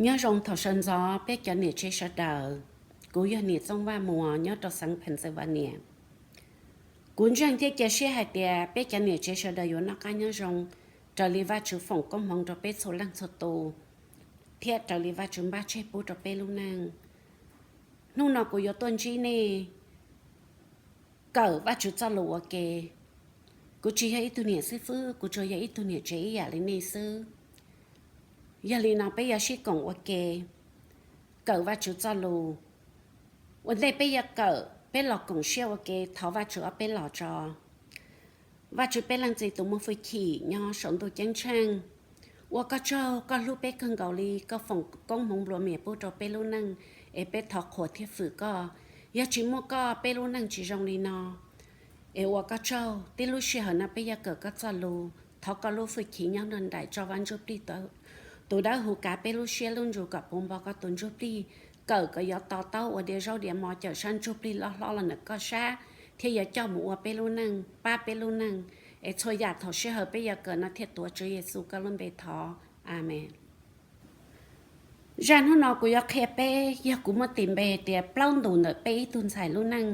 Nyob zoo thaum sawv ntxov peb cov niam tsev sawv daws. Kuv yog niam Txooj Vaj Muas nyob rau xeev Pennsylvania. Kuv ntseeg thiab cia siab hais tias peb cov niam tsev sawv daws yuav noj qab nyob zoo, raws li Vajtswv foom koob hmoov rau peb txhua leej txhua tus, thiab raws li Vajtswv npaj tseg pub rau peb lub neej. Hnub no kuv yuav tuaj ntsib nej kawm Vajtswv txoj lus ua ke. Kuv tsis yog ib tug niam xib fwb, kuv tsuas yog ib tug niam tsev ib yam li nej xwb. Yog li no peb yuav sib koom ua ke kawm Vajtswv txoj lus. Ua ntej peb yuav kawm, peb los koom siab ua ke thov Vajtswv ob peb los tso. Vajtswv peb leej txiv tus muaj hwj chim nyob saum ntuj ceeb tsheej, ua koj tsaug, koj hlub peb kawg nkaus li, koj foom koob hmoov nplua mias pub rau peb lub neej, es peb thov qhuas thiab fwm koj. Yog tsis muaj koj peb lub neej tsis zoo li no. Es ua koj tsaug, tib lub sij hawm no peb yuav kawm koj txoj lus, thov koj lub hwj chim nyob nrog nraim tso Vaj Ntsuj Plig tus dawb huv kav peb lub siab lub ntsws kom puv npo koj tus ntsuj plig, kawm kom yuav to taub ua diav zaub diav mov, cawm sab ntsuj plig loj hlob los ntawm koj sab, thiab yuav coj mus ua peb lub neej, pab peb lub neej, es txhua yam thaum sij hawm peb yuav kawm no thiaj tuav Tswv Yexus koj lub npe thov. Amees. Zaj hnub no kuv yuav qhia peb, yog kuv muab tis npe tias plaub ntus ntawm peb ib tug ntxhais lub neej.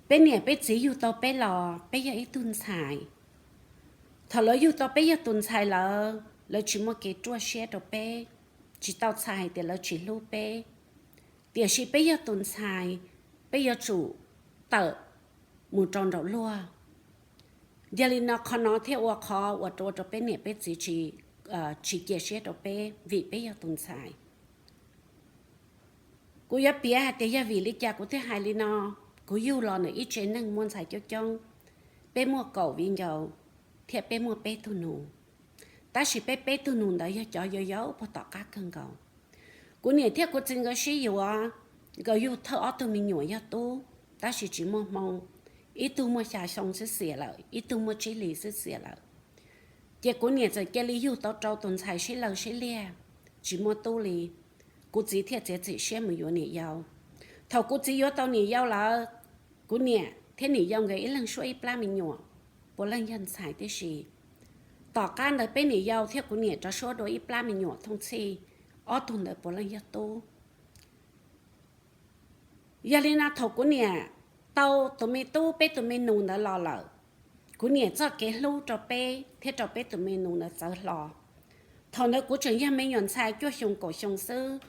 Peb niam peb txiv yug tau peb los peb yog ib tug ntxhais. Thaum lawv yug tau peb yog tus ntxhais lawm, lawv tsis muaj kev ruaj siab rau peb, tsis tau txhais hais tias lawv tsis hlub peb. Tiam sis peb yog tus ntxhais, peb yuav tsum tawm mus rau nraum luag. Yog li no qhov no thiaj ua qhov uas ua rau peb niam peb txiv tsis, tsis cia siab rau peb vim peb yog tus ntxhais. Kuv yuav piav hais tias yog vim li cas kuv thiaj hais li no. Kuv yug los ntawm ib tsev neeg muaj ntxhais coob coob, peb muaj kaum viv ncaus, thiab peb muaj peb tug nus. Tab sis peb peb tug nus ntawd yog cov yau yau puag tom qab kawg nkaus. Kuv niam thiab kuv txiv nkawd sib yuav, nkawd yug thawj ob tug me nyuam yog tub, tab sis tsis muaj hmoo, ib tug muaj xya xyoo xwb xiam lawm, ib tug muaj tsib hlis xwb xiam lawm. Ces kuv niam txawm cia li yug tau rau tus ntxhais sib law sib liag, tsis muaj tub li. Kuv txiv thiaj txiav txim siab mus yuav niam yau. Thaum kuv txiv yuav tau niam yau lawm, kuv niam thiab niam yau nkawd ib leeg suab ib plab me nyuam, puav leej yog ntxhais tib si. Tom qab ntawd peb niam yau thiab kuv niam rov suab dua ib plab me nyuam thooj txhij, ob tug ntawd puav leej yog tub. Yog li no thaum kuv niam tau tus me tub, peb tus me nus ntawd los lawm, kuv niam txoj kev hlub rau peb thiab rau peb tus me nus ntawd txawv hlo. Thaum ntawd kuv tseem yog me nyuam ntxhais cuaj xyoo kaum xyoo xwb,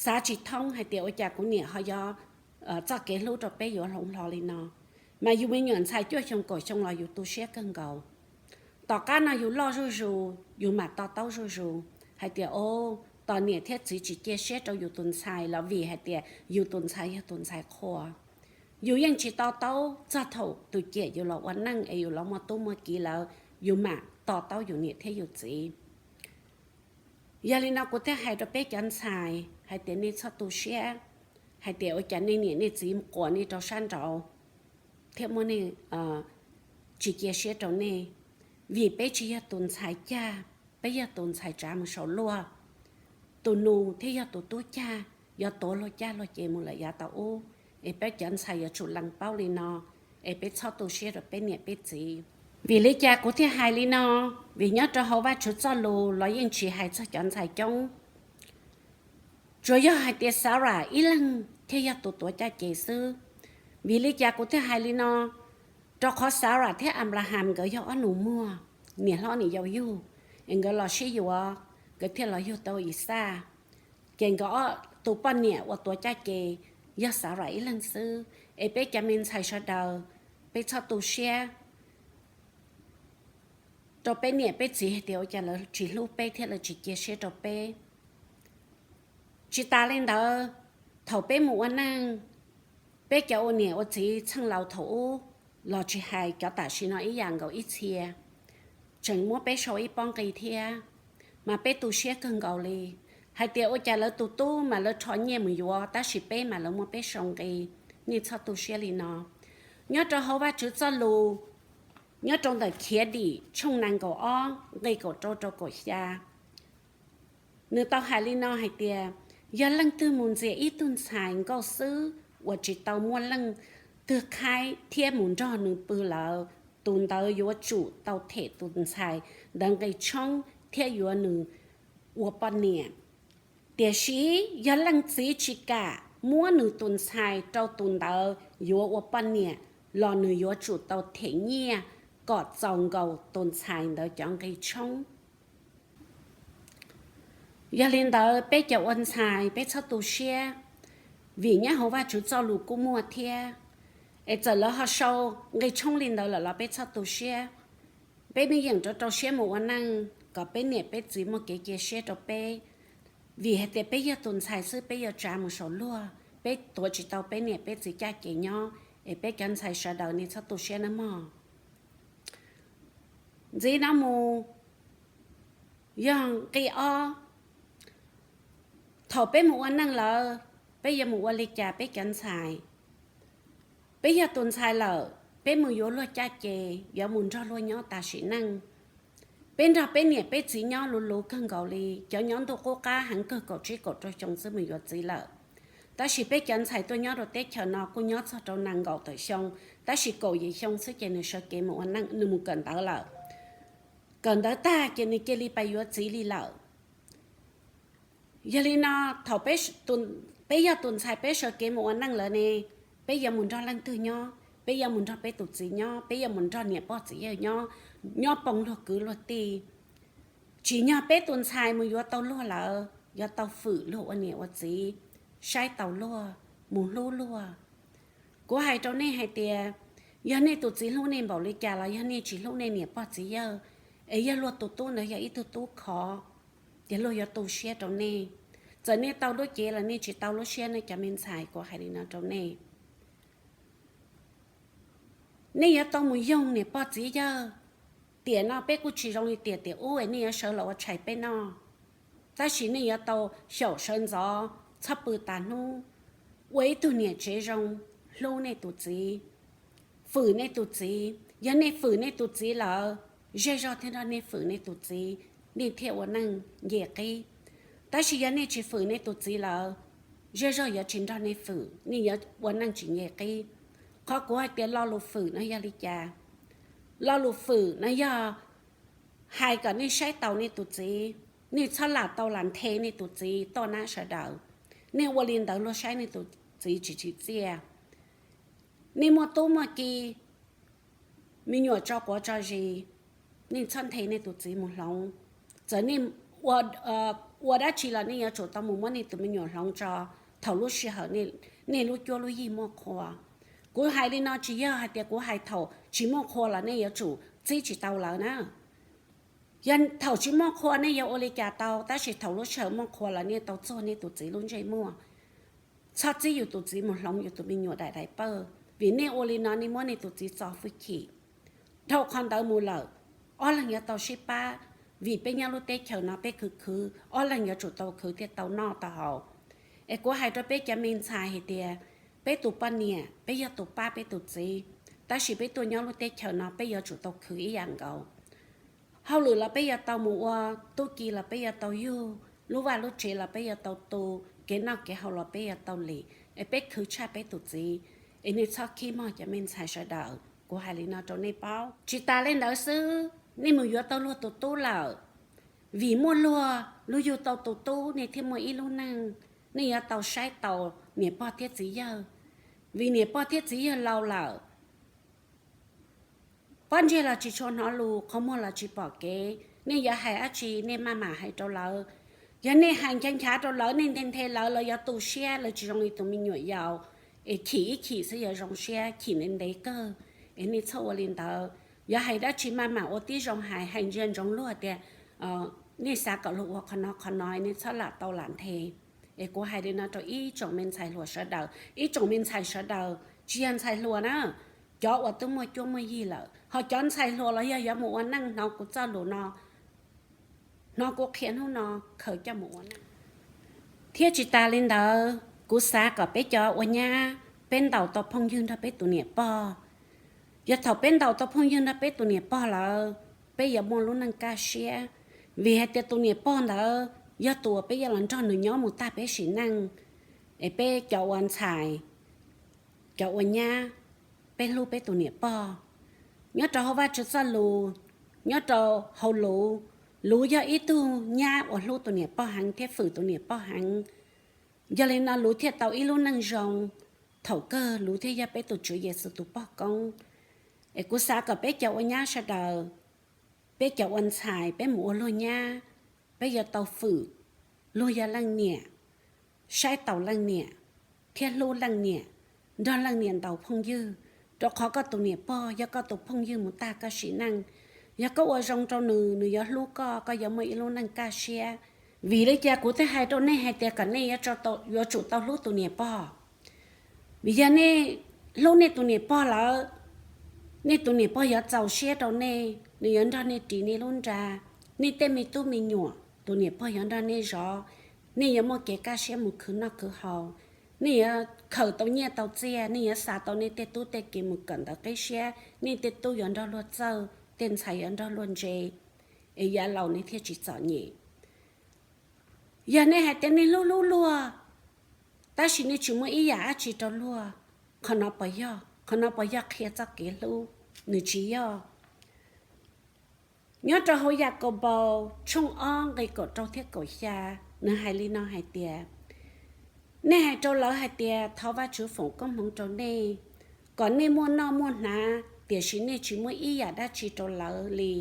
xav tsis thoob hais tias ua cas kuv niam ho yuav, txoj kev hlub rau peb yuav hloov hlo li no. Mas yus me nyuam ntxhais cuaj xyoo kaum xyoo los yus tu siab kawg nkaus. Tom qab no yus loj zuj zus, yus mam to taub zuj zus hais tias, o, tos niam thiab txiv tsis cia siab rau yus tus ntxhais los vim hais tias yus tus ntxhais yog tus ntxhais qhua. Yus yeej tsis to taub txog thaum tus ciam yus los ua neej es yus los muaj tub muaj kiv lawm, yus mam to taub yus niam thiab yus txiv. Yog li no kuv thiaj hais rau peb cov ntxhais hais tias nej txhob tu siab hais tias ua cas nej niam nej txiv quas nej rau sab nraud thiab muab nej, tsis cia siab rau nej, vim peb tsis yog tus ntxhais cag, peb yog tus ntxhais tsav mus saum luag. Tus nus thiab yog tus tub cag, yuav tuav luag caj luag ces mus lawm yav tau ub. Es peb cov ntxhais yuav tsum lees paub li no, es peb txhob tu siab rau peb niam peb txiv. Vim li cas kuv thiaj hais li no? Vim nyob rau hauv Vajtswv txoj lus los yeej tsis hais txog cov ntxhais coob. Tsuas yog hais tias Xaras ib leeg thiaj yog tus tuav caj ces xwb. Vim li cas kuv thiaj hais li no? Rau qhov Xaras thiab Anplahas nkawd yog ob nus muag, niam hlob niam yau yug, es nkawd los sib yuav, nkawd thiaj los yug tau Ixaj. Ces nkawd ob tus poj niam uas tuav caj ces yog Xaras ib leeg xwb. Es peb cov me ntxhais sawv daws, peb txhob tu siab rau peb niam peb txiv hais tias ua cas lawv tsis hlub peb thiab lawv tsis cia siab rau peb. Tsis tas li ntawd, thaum peb mus ua neej, peb cov ua niam ua txiv txheej laus thaum ub los tsis hais cov tam sim no ib yam nkaus ib txhia, tseem muab peb sau ib pob nqi thiab, mas peb tu siab kawg nkaus li. Hais tias ua cas lawv tus tub mas lawv rho nyiaj mus yuav, tab sis peb mas lawv muab peb sau nqi. Nej txhob tu siab li no. Nyob rau hauv Vajtswv txoj lus, nyob rau ntawm Khiavdim tshooj nees nkaum ob nqi kaum rau rau kaum xya, nws tau hais li no hais tias, yog leej twg mus ntxias ib tug ntxhais nkauj xwb uas tsis tau muaj leej twg qhaib thiab mus nrog nws pw lawm, tus ntawd yuav tsum tau them tus ntxhais ntawd nqi tshoob thiab yuav nws ua poj niam. Tiam sis yog leej txiv tsis kam muab nws tus ntxhais rau tus ntawd yuav ua poj niam los nws yuav tsum tau them nyiaj kom txaus nkaus tus ntxhais ntawd cov nqi tshoob. Yog li ntawd peb cov ua ntxhais peb txhob tu siab, vim nyob hauv Vajtswv txoj lus kuj muaj thiab. Es txawm lawv ho sau nqi tshoob li ntawd lawm los peb txhob tu siab. Peb me yeem rau rau siab mus ua neej kom peb niam peb txiv muaj kev cia siab rau peb. Vim hais tias peb yog tus ntxhais xwb peb yuav tsav mus saum luag, peb tuav tsis tau peb niam peb txiv caj ces nyob. Es peb cov ntxhais sawv daws nej txhob tu siab nawb mog. Ntxiv no mus, yog nqi ob, thaum peb mus ua neej lawm, peb yuav mus ua li cas peb cov ntxhais? Peb yog tus ntxhais lawm, peb mus yuav luag caj ces yuav mus nrog luag nyob tas sim neej. Peb nrog peb niam peb txiv nyob luv luv kawg nkaus li, cov nyob ntuj qub qab heev kawg kaum tsib kaum rau xyoo xwb mus yuav txiv lawm. Tab sis peb cov ntxhais tuaj nyob rau teb chaws no kuj nyob txog rau nees nkaum tawm xyoo, tab sis kaum yim xyoo xwb ces nws sawv kev mus ua neej, nws mus kawm ntawv lawm. Kawm ntawv tag ces nws cia li pais yuav txiv li lawm. Yog li no, thaum peb yog tus ntxhais peb sawv kev mus ua neej lawm ne, peb yuav mus nrog leej twg nyob? Peb yuav mus nrog peb tus txiv nyob, peb yuav mus nrog niam pog txiv yawg nyob, nyob poob luag kwv luag tij. Tsim nyog peb tus ntxhais mus yuav tau luag lawm, yuav tau fwm luag ua niam ua txiv, saib taus luag, mus hlub luag. Kuv hais rau nej hais tias, yog nej tus txiv hlub nej npaum li cas los yog nej tsis hlub nej niam pog txiv yawg, es yog luag tus tub ntawd yog ib tug tub khov, ces luag yuav tu siab rau nej. Txawm nej tau lub cev los nej tsis tau lub siab nej cov me ntxhais, kuv hais li no rau nej. Nej yuav tau mus yoog niam pog txiv yawg. Tiam no peb kuj tsis zoo li tiam tiam ub es nej yuav sawv los ua tshais peb noj. Tab sis nej yuav tau xyaum sawv ntxov txhob pw tas hnub, ua ib tug niam tsev zoo, hlub nej tus txiv, fwm nej tus txiv. Yog nej fwm nej tus txiv lawm, zej zog thiaj nrog nej fwm nej tus txiv, nej thiaj ua neej nce qib. Tab sis yog nej tsis fwm nej tus txiv lawm, zej zog yuav tsis nrog nej fwm, nej yuav ua neej tsis nce qib. Qhov kuv hais tias lo lus fwm no yog li cas? Lo lus fwm no yog hais kom nej saib taus nej tus txiv, nej txhob lam tau lam nthe nej tus txiv toj nab sawv daws. Nej ua li ntawd luag saib nej tus txiv tsis tsim txiaj. Nej muaj tub muaj ki, me nyuam tso quav tso zis, nej txhob nthe nej tus txiv mus hloov. Txawm nej ua dab tsi los nej yuav tsum tau mus muab nej tus me nyuam hloov tso thaum lub sij hawm nej lub cuab lub yig muaj qhua. Kuv hais li no tsis yog hais tias kuv hais thaum tsis muaj qhua los nej yuav tsum txib tsis tau lawv na. Yog thaum tsis muaj qhua nej yuav ua li cas tau, tab sis thaum lub sij hawm muaj qhua los nej tau txuag nej tus txiv lub ntsej muag. Txhob txib yus tus txiv mus hloov yus tus me nyuam daim daim pawj, vim nej ua li no nej muab nej tus txiv txo fwj chim. Dhau qhov ntawd mus lawm, ob leeg yuav tau sib pab, vim peb nyob lub teb chaws no peb khwv khwv, ob leeg yuav tsum tau khwv thiaj tau noj tau haus. Es kuv hais rau peb cov me ntxhais hais tias, peb tus poj niam peb yog tus pab peb tus txiv, tab sis peb tuaj nyob lub teb chaws no peb yuav tsum tau khwv ib yam nkaus. Hauj lwm los peb yuav tau mus ua, tub ki los peb yuav tau yug, lub vaj lub tsev los peb yuav tau tu, kev noj kev haus los peb yuav tau lim, es peb khwv tshaj peb tus txiv. Es nej txhob khib mog cov me ntxhais sawv daws, kuv hais li no rau nej paub. Tsis tas li ntawd xwb, nej mus yuav tau luag tus tub lawm, vim muaj luag, luag yug tau tus tub nej thiaj muaj ib lub neej. Nej yuav tau saib taus niam pog thiab txiv yawg, vim niam pog thiab txiv yawg laus lawm, pob ntseg los tsis tshua hnov lus, qhov muag los tsis pom kev, nej yuav hais dab tsi nej maj mam hais rau lawv. Yog nej hais nchav nchav rau lawv, nej nthe nthe lawv, lawv yuav tu siab, lawv tsis zoo li tus me nyuam yaus, es chim ib chim xwb yuav zoo siab, chim ntev ntev kawg. Es nej txhob ua li ntawd. Yog hais dab tsi maj mam ua tib zoo hais, hais ntsia ntsoov luag tias nej xav kom luag ua qhov no qhov no, nej txhob lam tau lam nthe. Es kuv hais li no rau ib tsoom me ntxhais hluas sawv daws, ib tsoom me ntxhais sawv daws tsis yog ntxhais hluas na, cov uas twb muaj cuab muaj yig lawm, ho cov ntxhais hluas los yog yuav mus ua neej hnov kuv txoj lus no, hnov kuv qhia hnub no khaws coj mus ua neej. Thiab tsis tas li ntawd, kuv xav kom peb cov ua nyab, peb ntaus tau phooj ywg nrog peb tus niam pog. Yog thaum peb ntaus tau phooj ywg nrog peb tus niam pog lawm, peb yuav muaj lub neej kaj siab, vim hais tias tus niam pog ntawd yog tus uas peb yuav los nrog nws nyob mus tag peb sim neej. Es peb cov ua ntxhais, cov ua nyab, peb hlub peb tus niam pog. Nyob rau hauv Vajtswv txoj lus, nyob rau hauv lus, Luv yog ib tug nyab uas hlub tus niam pog heev thiab fwm tus niam pog heev. Yog li no luv thiaj tau ib lub neej zoo, thaum kawg luv thiaj yog peb tus Tswv Yexus tus pog koob. Es kuv xav kom peb cov ua nyab sawv daws, peb cov ua ntxhais peb mus ua luag nyab, peb yuav tau fwm luag yog leej niam, saib taus leej niam, thiab hlub leej niam, nrog leej niam ntaus phooj ywg, rau qhov koj tus niam pog yog koj tus phooj ywg mus tag koj sim neej. Yog koj ua zoo rau nws, nws yuav hlub koj, koj yuav muaj ib lub neej kaj siab. Vim li cas kuv thiaj hais rau nej hais tias kom nej yuav tsum tau hlub tus niam pog? Vim yog nej hlub nej tus niam pog lawm, nej tus niam pog yuav txaus siab rau nej, nws yuav nrog nej ris nej lub nra, nej tej me tub me nyuam tus niam pog yuav nrog nej zov, nej yuav muaj kev kaj siab mus khwv noj khwv haus, nej yuav khaws tau nyiaj tau txiaj, nej yuav xa tau nej tej tub tej kiv mus kawm ntawv qib siab, nej tej tub yuav nrog luag txawj, tej ntxhais yuav nrog luag ntse, es yav laus nej thiaj tsis txom nyem. Yog nej hais tias nej hlub hlub luag, tab sis nej tsis muaj ib yam dab tsi rau luag, qhov no puas yog? Qhov no puas yog qhia txoj kev hlub? Nws tsis yog. Nyob rau hauv Yakaunpaus tshooj ob nqe kaum rau thiab kaum xya, nws hais li no hais tias, nej hais rau lawv hais tias thov Vajtswv foom koob hmoov rau nej, kom nej muaj noj muaj hnav, tiam sis nej tsis muaj ib yam dab tsi rau lawv li.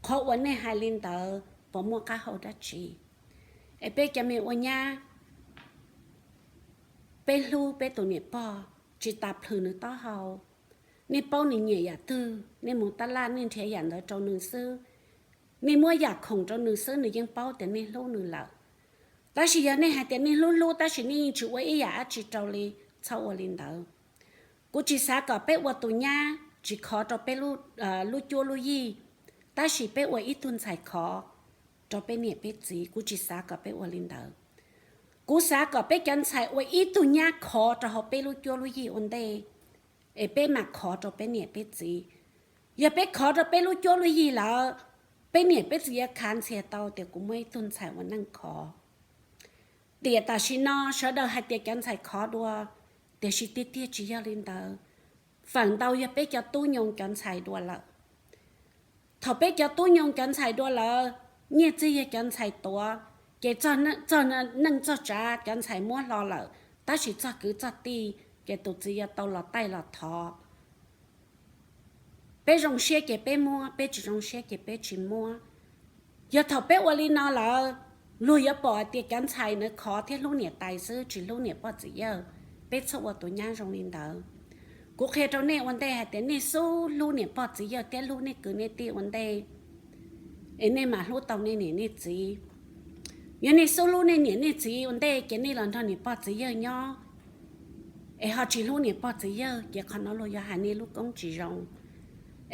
Qhov uas nej hais li ntawd puas muaj qab hau dab tsi? Es peb cov me ua nyab, peb hlub peb tus niam pog tsis tas plhws nws taub hau. Nej paub nws nyiam yam twg, nej mus tab laj nej nrhiav yam ntawd rau nws xwb, nej muab yam khoom rau nws xwb, nws yeej paub tias nej hlub nws lawm. Tab sis yog nej hais tias nej hlub hlub tab sis nej yeej tsis ua ib yam dab tsi rau li, txhob ua li ntawd. Kuv tsis xav kom peb ua tus nyab tsis khov rau peb lub cuab lub yig, tab sis peb ua ib tug ntxhais khov rau peb niam peb txiv. Kuv tsis xav kom peb ua li ntawd. Kuv xav kom peb cov ntxhais ua ib tug nyab khov rau hauv peb lub cuab lub yig ua ntej, es peb mam khov rau peb niam peb txiv. Yog peb khov rau peb lub cuab lub yig lawm, peb niam peb txiv yuav khav ntxhias tau tias kuv muaj ib tug ntxhais ua neej khov. Tiam tam sim no sawv daws hais tias cov ntxhais khov dua, tiam sis tiag tiag tsis yog li ntawd. Feem ntau yog peb cov tub nyoo cov ntxhais dua lawm. Thaum peb cov tub nyoo cov ntxhais dua lawm, nyiaj txiag yog cov ntxhais tuav, ces txog neej txog tsav cov ntxhais muab hlo lawm, tab sis txog kwv txog tij ces tus txiv yuav tau los taij los thov. Peb zoo siab ces peb muab, peb tsis zoo siab ces peb tsis muab. Yog thaum peb ua li no lawm, luag yuav pom hais tias cov ntxhais ntawd khov thiab hlub niam tais xwb tsis hlub niam pog txiv yawg. Peb txhob ua tus nyab zoo li ntawd. Kuv qhia rau nej ua ntej hais tias nej xub hlub niam pog txiv yawg thiab hlub nej kwv nej tij ua ntej, es nej mam hlub tau nej niam nej txiv. Yog nej xub hlub nej niam nej txiv ua ntej ces nej los nrog niam pog txiv yawg nyob, es ho tsis hlub niam pog txiv yawg ces qhov no luag yuav hais nej lub koob tsis zoo.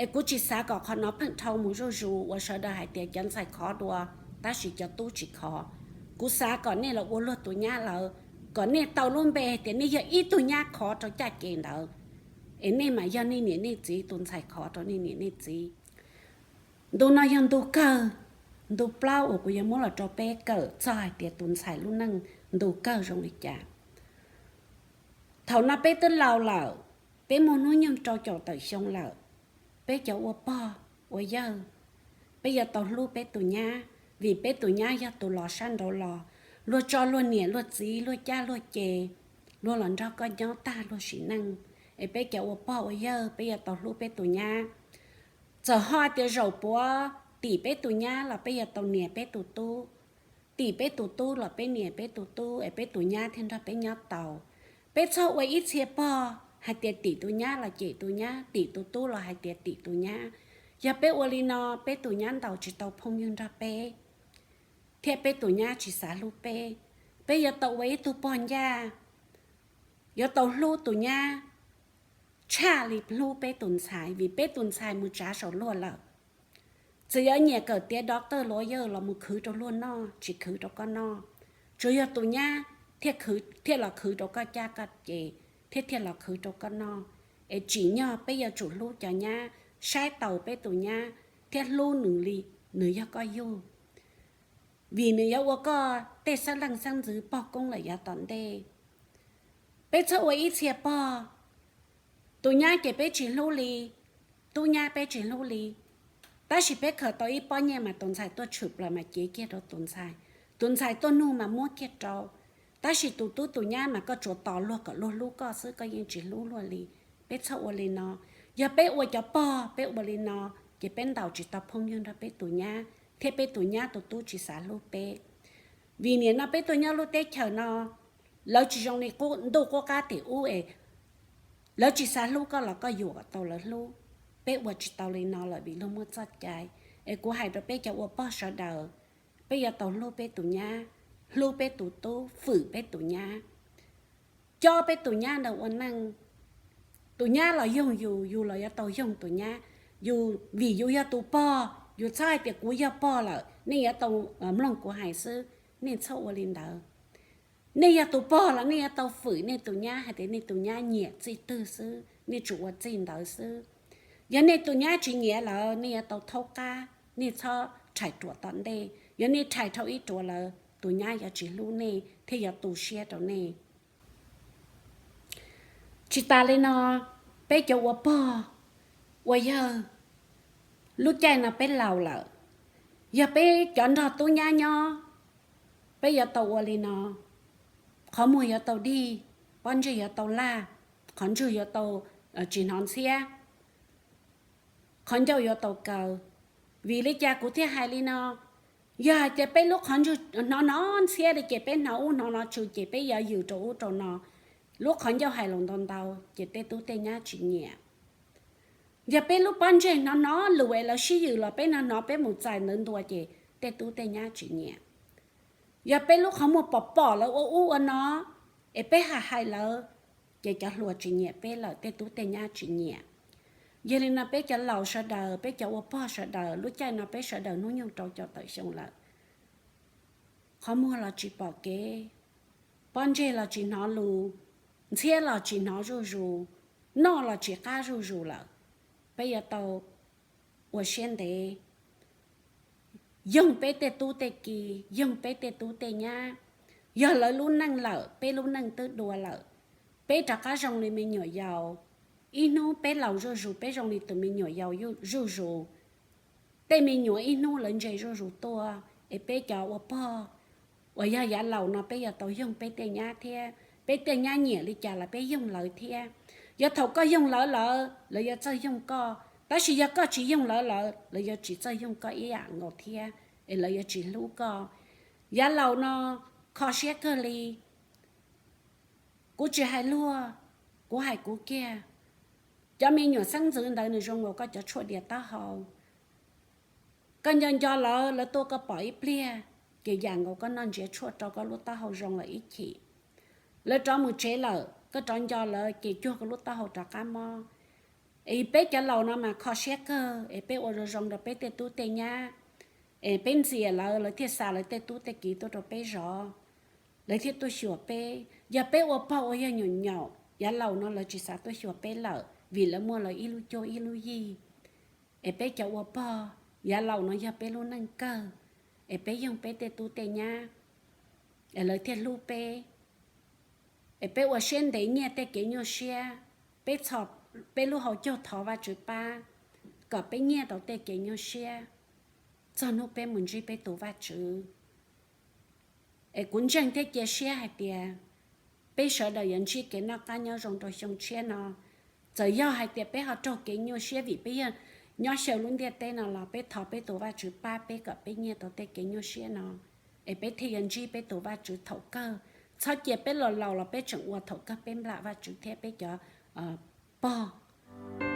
Es kuv tsis xav kom qhov no pheej dhau mus zuj zus uas sawv daws hais tias cov ntxhais khov dua, tab sis cov tub tsis khov. Kuv xav kom nej los ua luag tus nyab lawm, kom nej tau lub npe hais tias nej yog ib tug nyab khov rau caj ces ntawd, es nej mam yog nej niam nej txiv tus ntxhais khov rau nej niam nej txiv. Ntu no yog ntu kawg, ntu plaub uas kuv yuav muab los rau peb kawm txog hais tias tus ntxhais lub neej ntu kawg zoo li cas. Thaum no peb twb laus lawm, peb muaj hnub nyoog rau caum tawm xyoo lawm. Peb cov ua pog ua yawg, peb yuav tau hlub peb tus nyab, vim peb tus nyab yog tus los sab nraud los. Luag tso luag niam luag txiv luag caj luag ces, luag los nrog koj nyob tag luag sim neej. Es peb cov ua pog ua yawg peb yuav tau hlub peb tus nyab. Txawm ho tias zaum puav tim peb tus nyab los peb yuav tau nias peb tus tub, tim peb tus tub los peb nias peb tus tub es peb tus nyab thiaj nrog peb nyob tau. Peb txhob ua ib txhia pog hais tias tim tus nyab los cem tus nyab, tim tus tub los hais tias tim tus nyab. Yog peb ua li no, peb tus nyab ntaus tsis tau phooj ywg nrog peb, thiab peb tus nyab tsis xav hlub peb. Peb yuav tau ua ib tug pog ncaj, yuav tau hlub tus nyab tshaj li hlub peb tus ntxhais, vim peb tus ntxhais mus tsav saum luag lawm. Txawm yuav nyiam kawm tiav doctor lawyer los mus khwv rau luag noj, tsis khwv rau koj noj. Tsuas yog tus nyab thiaj los khwv rau koj caj koj ces, thiab thiaj los khwv rau koj noj. Es tsim nyog peb yuav tsum hlub cov nyab, saib taus peb tus nyab thiab hlub nws li nws yog koj yug, vim nws yuav ua koj tej xeeb leej xeeb ntxwv pog koob lawm yav tom ntej. Peb txhob ua ib txhia pog, tus nyab ces peb tsis hlub li, tub nyab peb tsis hlub li, Tab sis peb khaws tau ib pob nyiaj mas tus ntxhais tuaj tshwm plaws mas cev kiag rau tus ntxhais, tus ntxhais tuaj nug mas muab kiag rau. Tab sis tus tub tus nyab mas koj tsuas tos luag kom luag hlub koj xwb, koj yeej tsis hlub luag li. Peb txhob ua li no. Yog peb ua cov pog peb ua li no, ces peb ntaus tsis tau phooj ywg nrog peb tus nyab, thiab peb tus nyab tus tub tsis xav hlub peb. Vim nim no peb tuaj nyob lub teb chaws no, lawv tsis zoo li ntuj qub qab tim ub es lawv tsis xav hlub koj los koj yuam kom tau lawv hlub. Peb ua tsis tau li no lawm vim luag muaj txoj cai. Es kuv hais rau peb cov ua pog sawv daws, peb yuav tau hlub peb tus nyab, hlub peb tus tub, fwm peb tus nyab, cob peb tus nyab ntawd ua neej. Tus nyab los yoog yus, yus los yuav tau yoog tus nyab. Yus, vim yus yog tus pog, yus txhob hais tias kuv yog pog lawm nej yuav tau mloog kuv hais xwb. Nej txhob ua li ntawd. Nej yog tus pog los nej yuav tau fwm nej tus nyab hais tias nej tus nyab nyiam txij twg xwb, nej tsuas ua txij ntawd xwb. Yog nej tus nyab tsis nyiam lawm nej yuav tau thaub qab, nej txhob rhais ruam tom ntej. Yog nej rhais dhau ib ruam lawm tus nyab yuav tsis hlub nej thiab yuav tu siab rau nej. Tsis tas li no, peb cov ua pog ua yawg, lub caij no peb laus lawm, yog peb cov nrog tub nyab nyob, peb yuav tau ua li no. Qhov muag yuav tau dig, pob ntseg yuav tau laj, qhov ntswg yuav tau tsis hnov ntxhiab, qhov ncauj yuav tau kaw. Vim li cas kuv thiaj hais li no? Yog hais tias peb lub qhov ntswg hnov hnov ntxhiab li ces peb hnov ub hnov no tsw ces peb yuav yws rau ub rau no, lub qhov ncauj hais lus ntau ntau ces tej tub tej nyab tsis nyiam. Yog peb lub pob ntseg hnov hnov lus es lawv sib yws los peb hnov hnov peb mus txais ntawd ntua ces tej tub tej nyab tsis nyiam. Yog peb lub qhov muag pom pom lawv ua ub ua no es peb hais hais lawv, ces cov hluas tsis nyiam peb lawm, tej tub tej nyab tsis nyiam. Yog li no peb cov laus sawv daws, peb cov ua pog sawv daws, lub caij no peb sawv daws hnub nyoog rau caum tawm xyoo lawm, qhov muag los tsis pom kev, pob ntseg los tsis hnov lus, ntxhiab los tsis hnov zuj zus, noj los tsis qab zuj zus lawm. Peb yuav tau ua siab ntev, yoog peb tej tub tej ki, yoog peb tej tub tej nyab. Yog lawv lub neej lawm, peb lub neej twb dua lawm, peb rov qab zoo li me nyuam yaus. Ib hnub peb laus zuj zus, peb zoo li tus me nyuam yaus zuj zus. Tej me nyuam ib hnub lawv ntse zuj zus tuaj, es peb cov ua pog uas yog yav laus no peb yuav tau yoog peb tej nyab thiab. Peb tej nyab nyiam li cas los peb yoog lawv thiab. Yog thaum koj yoog lawv lawm, lawv yuav txawj yoog koj, tab sis yog koj tsis yoog lawv lawm, lawv yuav tsis txawj yoog koj ib yam nkaus thiab, es lawv yuav tsis hlub koj. Yav laus no kho siab kawg li. Kuv tsis hais luag, kuv hais kuv kiag. Cov me nyuam xeeb ntxwv ntawd nws zoo nkaus koj cov tshuaj diav taub hau. Koj nco nco lawv, lawv tuaj koj pom ib pliag, ces yam nkaus koj noj ntsiav tshuaj rau koj lub taub hau zoo lawm ib chim. Lawv rov mus tsev lawm, koj rov nco lawv ces cuag koj lub taub hau rov qab mob. Es peb cov laus no mas kho siab kawg, es peb ua zoo zoo rau peb tej tub tej nyab, es peb ntxias lawv, lawv thiaj xa lawv tej tub tej kiv tuaj rau peb zov, lawv thiaj tuaj xyuas peb. Yog peb ua pog ua yawg nyaum nyaum, yav laus no lawv tsis xav tuaj xyuas peb lawm vim lawv muaj lawv ib lub cuab ib lub yig. Es peb cov ua pog, yav laus no yog peb lub neej kawg, es peb yoog peb tej tub tej nyab, es lawv thiaj hlub peb. Es peb ua siab ntev nyiaj tej kev nyuaj siab, peb txhos peb lub hau caug thov Vajtswv pab, kom peb nyiaj tau tej kev nyuaj siab, txog hnub peb mus ntsib peb tus Vajtswv. Es kuv ntseeg thiab cia siab hais tias peb sawv daws yuav ntsib kev noj qab nyob zoo rau xyoo tshiab no. Txawm yog hais tias peb ho raug kev nyuaj siab vim peb yog nyob xyaw lub ntiaj teb no los peb thov peb tus Vajtswv pab peb kom peb nyiaj tau tej kev nyuaj siab no, es peb thiaj yuav ntsib peb tus Vajtswv thaum kawg. Txhob cia peb los laus los peb tseem ua thaum kawg peb nplam Vajtswv thiab peb cov pog.